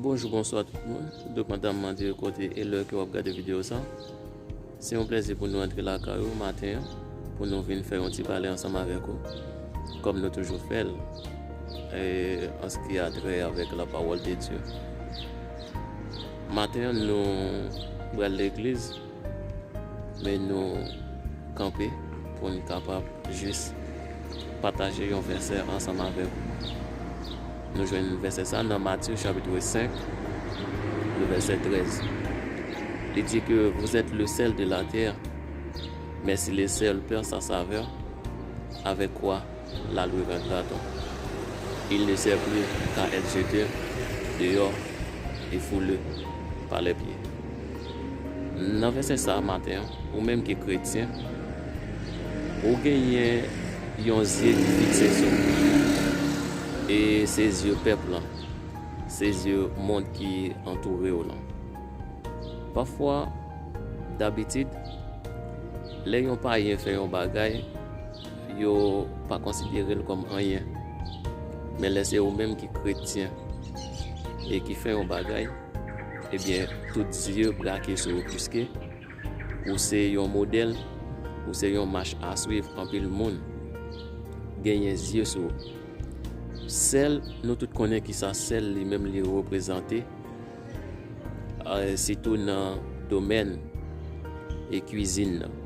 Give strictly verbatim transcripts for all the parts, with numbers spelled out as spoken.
Bonjou, bonswa tout moun, depandaman de kote e lè ke w ap gade videyo sa. Se yon plèzi pou nou antre lakay ou maten an, pou nou vin fè yon ti pale ansanm avèk ou, kòm nou toujou fè l, e, an ce qui a trait avec la parole de Dieu. Maten an, nou pral legliz, men nou kanpe pou n kapab jis pataje yon vèsè ansanm avèk ou. Nou jwenn vèsè sa nan Matye chapit senk, le vèsè trèz. Li di ke vous êtes le sel de la terre, mais si le sel perd sa saveur, avec quoi la lui rendra-t-on? Il ne sert plus qu'à être jeté dehors et foulé par les pieds. Nan vèsè sa a maten an, ou menm ki kretyen, ou genyen yon zye ki fikse sou ou. E se zye pèp lan, se zye mond ki antoure w lan. Pafwa, dabitid, lè yon payen fè yon bagay, yo pa konsidere l kòm anyen. Men lè se ou menm ki kretyen e ki fè yon bagay, ebyen, tout zye brake sou ou, piske ou se yon modèl, ou se yon mach a swiv, anpil moun genyen zye sou ou. Sèl, nou tout konnen kisa sèl li menm li reprezante, e, sitou nan domèn e kwizin nan.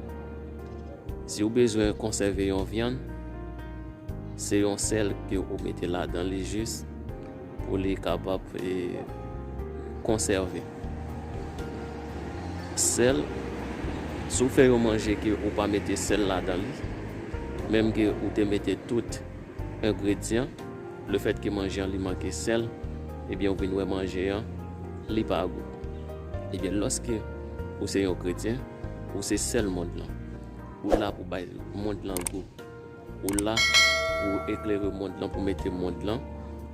Si w bezwen konsève yon vyann, se yon sèl ke ou mete ladan li jis pou li kapab, e, konsève. Sèl, si w fè yon manje ke ou pa mete sèl ladan li, menm ke ou te mete tout engredyan, lefètke manje an li manke sèl, ebyen, ou vin wè manje an, li pa gou. Ebyen, lòske ou se yon kretyen, ou se sèl mond lan. Ou la pou bay mond lan gou. Ou la pou eklere mond lan, pou mete mond lan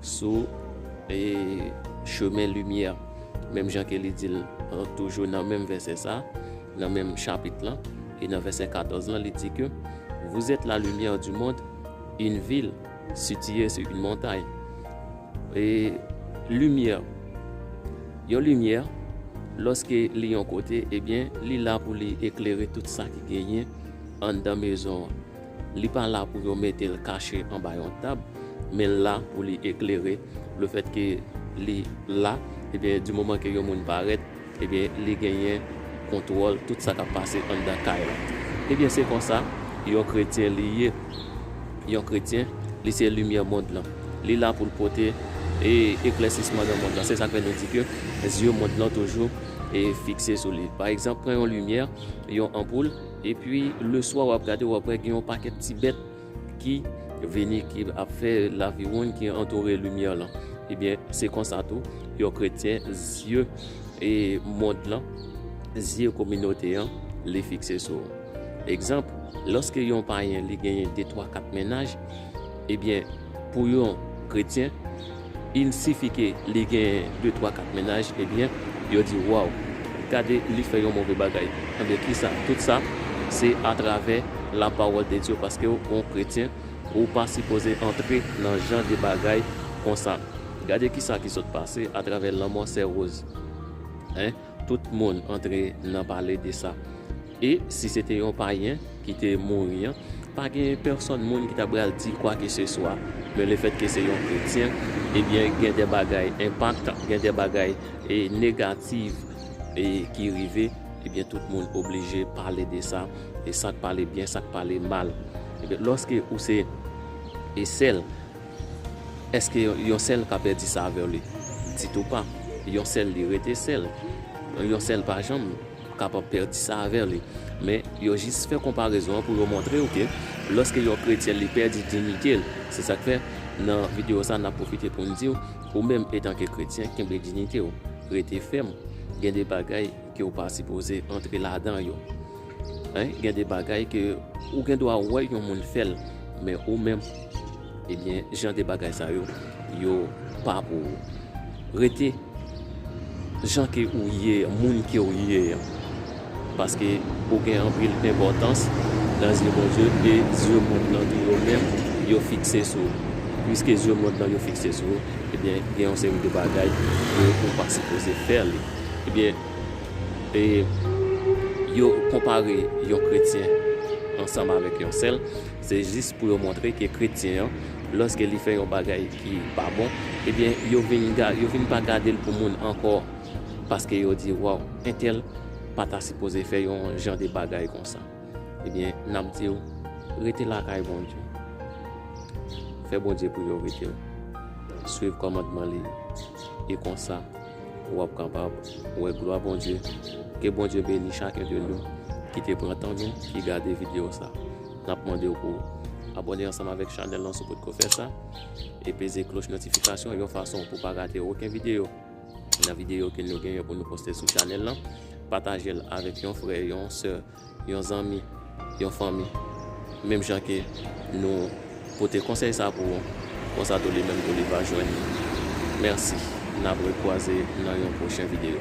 sou, e, chemen limyè. Menm jan ke li di l, e, toujou nan menm vèsè sa, nan menm chapit lan, e nan vèsè katòz lan, li di ke vous êtes la lumière du monde, une ville située sur une montagne. E limyè, yon limyè, lòske li yon kote, ebyen, li la pou li eklere tout sa ki genyen anndan mezon an. Li pa la pou yo mete l kache anba yon tab, men l la pou li eklere. Lefètke li la, ebyen, di moman ke yon moun parèt, ebyen, li genyen kontwòl tout sa k ap pase anndan kay la. Ebyen, se konsa, yon kretyen li ye. Yon kretyen, li se limyè mond lan. Li la pou l pote, e, eklèsisman nan mond lan. Se sa k fè nou di ke zye mond lan toujou, e, fikse sou li. Pa egzanp, pran yon limyè, yon anpoul, epi leswa w ap gade, w ap wè gen yon pakèt ti bèt ki vini, ki ap fè laviwonn, ki antoure limyè lan. Ebyen, se konsa tou, yon kretyen, zye, e, mond lan, zye kominote an, li fikse sou ou. Egzanp, lòske yon payen, li genyen de, twa, kat mennaj, ebyen, pou yon kretyen, il sifi ke li genyen de, twa, kat mennaj, ebyen, yo di, "Waw, gade, li fè yon move bagay." Ebyen, kisa? Tout sa, se atravè la parole de Dieu, paske w, yon kretyen, ou pa sipoze antre nan jan de bagay konsa. Gade kisa ki sot pase atravè lanmò sè Rose. Hein? Tout moun antre nan pale de sa. E si se te yon payen ki te mouri an, pa gen pèsòn moun ki ta pral di kwakeseswa. Men lefètke se yon kretyen, ebyen, gen de bagay enpak, gen de bagay, e, negatif, e, ki rive, ebyen, tout moun oblije pale de sa. E sa k pale byen, sa k pale mal. Ebyen, lòske ou se, e, sèl, èske yon sèl ka pèdi savè li? Ditou pa. Yon sèl, li rete sèl. Yon sèl pa janm kapab pèdi savè li. Men, yo jis fè konparezon an pou yo montre w ke lòske yon kretyen li pèdi diyite l, se sa k fè nan videyo sa n ap pwofite pou n di w, ou menm etanke kretyen, kenbe diyite w, rete fèm. Gen de bagay ke w pa sipoze antre ladan yo. Hein? Gen de bagay ke ou gen dwa wè yon moun fè l, men ou menm, ebyen, jan de bagay sa yo, yo pa pou ou. Rete jan ke ou ye, moun ke ou ye an. Paske ou gen anpil enpòtans nan zye Bondye e zye mond lan tou yo menm, yo fikse sou ou. Piske zye mond lan yo fikse sou ou, ebyen, gen yon seri de bagay ke ou pa sipoze fè li. Ebyen, e, yo konpare yon kretyen ansanm avèk yon sèl, se jis pou yo montre ke kretyen an, lòske li fè yon bagay ki pa bon, ebyen, yo vin ga-, yo vin pa gade l pou moun ankò, paske yo di, "Waw, entèl pa ta sipoze fè yon jan de bagay konsa." Ebyen, n ap di w, rete lakay Bondye. Fè Bondye priyorite w. Swiv kòmandman li. E konsa, w ap kapab wè glwa Bondye. Ke Bondye beni chaken de nou ki te pran tan nou, ki gade videyo sa. N ap mande w pou abòne ansanm avèk chanèl lan si w potko fè sa. E peze kloch notifikasyon yon fason pou pa rate okenn videyo. Nan videyo ke nou genyen pou nou poste sou chanèl lan, pataje l avèk yon frè, yon sè, yon zanmi, yon fanmi. Menm jan ke nou pote konsèy sa pou ou, konsa tou li menm tou li va jwenn li. Mèsi. N ap rekwaze nan yon pwochen videyo.